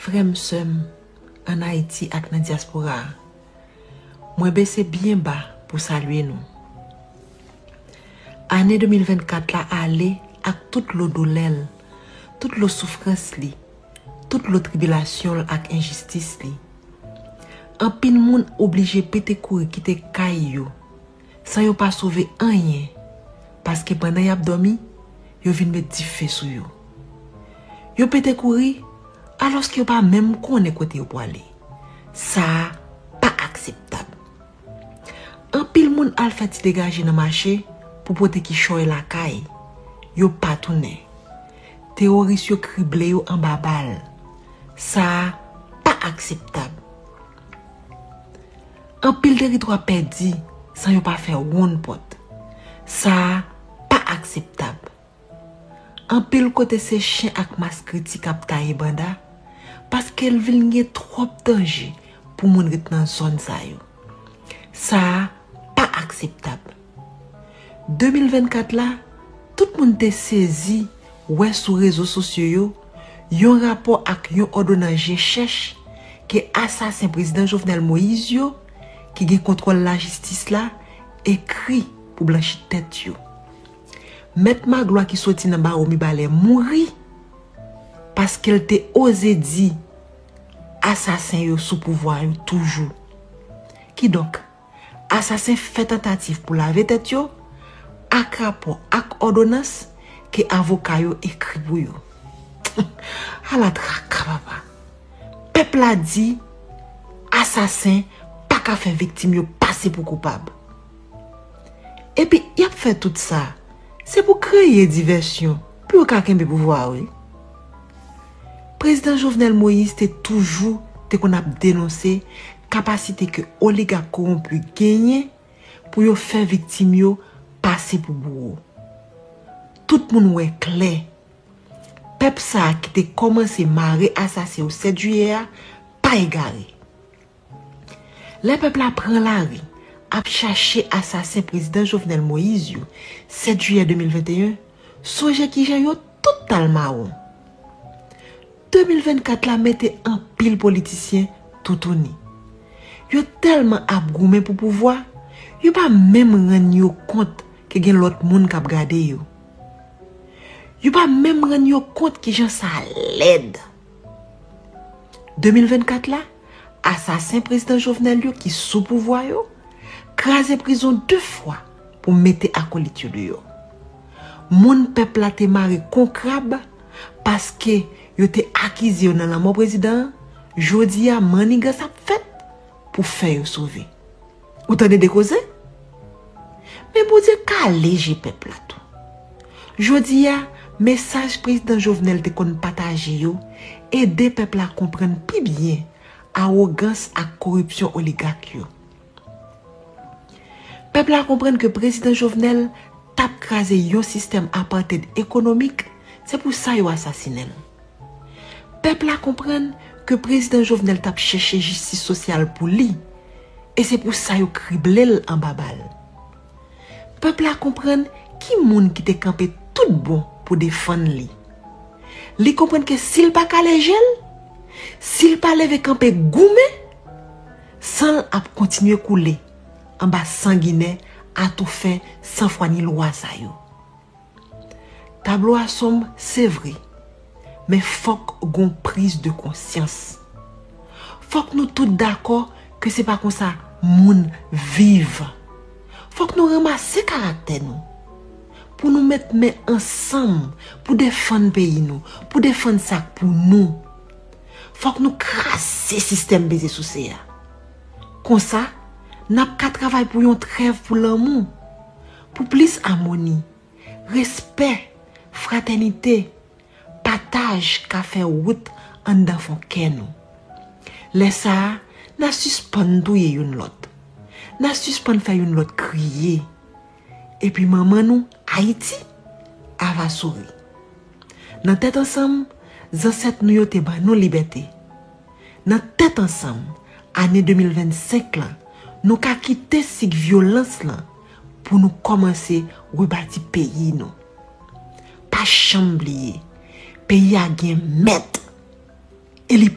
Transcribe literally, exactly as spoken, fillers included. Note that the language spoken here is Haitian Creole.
Frè m, sè m, ann Ayiti ak nan dyaspora a, mwen bese byen ba pou salye nou. Ane de mil vennkat la ale ak tout lo doulè l, tout lo soufrans li, tout lo tribilasyon l ak enjistis li. Anpil moun oblije pete kouri kite kay yo, san yo pa sove anyen, paske pandan y ap dòmi, yo vin met dife sou yo. Yo pete kouri, alòske yo pa menm konnen kote yo pwale. Sa a pa akseptab. Anpil moun al fè ti degaje nan mache pou pote kichòy lakay. Yo pa tounen. Teworis yo krible yo anba bal. Sa a pa akseptab. Anpil teritwa pèdi san yo pa fè wonn pòt. Sa a pa akseptab. Anpil kote se chen ak maskritik k ap taye banda, paske l vin gen twòp danje pou moun ret nan zòn sa yo. Sa a pa akseptab. De mil vennkat la, tout moun te sezi wè sou rezo sosyo yo yon rapò ak yon òdonans je chèch ke asasen Prezidan Jovenel Moïse yo, ki gen kontwòl lajistis la, ekri pou blanchi tèt yo. Mèt Maglwa ki soti nan bawo Mibalè mouri paske l te oze di asasen yo sou pouvwa yo toujou. Kidonk, asasen fè tantativ pou lave tèt yo ak rapò ak òdonans ke avoka yo ekri pou yo. Ala traka, papa! Pèp la di asasen pa ka fè viktim yo pase pou koupab. Epi y ap fè tout sa, se pou kreye divèsyon pou yo ka kenbe pouvwa a, wi. Prezidan Jovenel Moïse te toujou te konn ap denonse kapasite ke oligak kowonpi genyen pou yo fè viktim yo pase pou bouwo. Tout moun wè klè, pèp sa a ki te kòmanse mare asasen yo sèt jiyè a pa egare. Lè pèp la pran lari ap chache asasen Prezidan Jovenel Moïse yo sèt jiyè de mil venteyen, sonje kijan yo tout t al mawon. De mil vennkat la mete anpil politisyen toutouni. Yo tèlman ap goumen pou pouvwa, yo pa menm rann yo kont ke gen lòt moun k ap gade yo. Yo pa menm rann yo kont kijan sa lèd. De mil vennkat la, asasen Prezidan Jovenel yo ki sou pouvwa yo kraze prizon de fwa pou mete akolit yo deyò. Moun pèp la te mare kon krab paske yo te akize yo nan lanmò prezidan an, jodi a mannigans ap fèt pou fè yo sove. Ou tande de koze? Men Bondye kale je pèp la tou. Jodi a, mesaj Prezidan Jovenel te konn pataje yo ede pèp la konprann pi byen awogans ak koripsyon oligak yo. Pèp la konprann ke Prezidan Jovenel t ap kraze yon sistèm apartheid ekonomik, se pou sa yo asasinen l. Pèp la konprann ke Prezidan Jovenel t ap chèche jistis sosyal pou li, e se pou sa yo krible l anba bal. Pèp la konprann ki moun ki te kanpe tout bon pou defann li. Li konprann ke si l pa kale je l, si l pa leve kanpe goumen, san l ap kontinye koule anba sanginè, atoufen, sanfwa ni lwa sa yo. Tablo a sonb, se vre, men fòk gon priz de konsyans. Fòk nou tout dakò ke se pa konsa moun viv. Fòk nou ranmase karaktè nou, pou nou met men ansanm pou defann peyi nou, pou defann sa k pou nou. Fòk nou kraze sistèm peze souse a. Konsa, n ap ka travay pou yon trèv pou lanmou, pou plis amoni, respè, fratènite, pataj ka fè wout anndan fon kè nou. Lè sa a, n a sispann touye youn lòt. N a sispann fè youn lòt kriye. Epi manman nou, Ayiti, ava souri. Nan tèt ansanm, zansèt nou yo te ban nou libète. Nan tèt ansanm, ane de mil vennsenk lan, nou ka kite sik vyolans lan pou nou kòmanse rebati peyi nou. Pa janm bliye, peyi a gen mèt, e li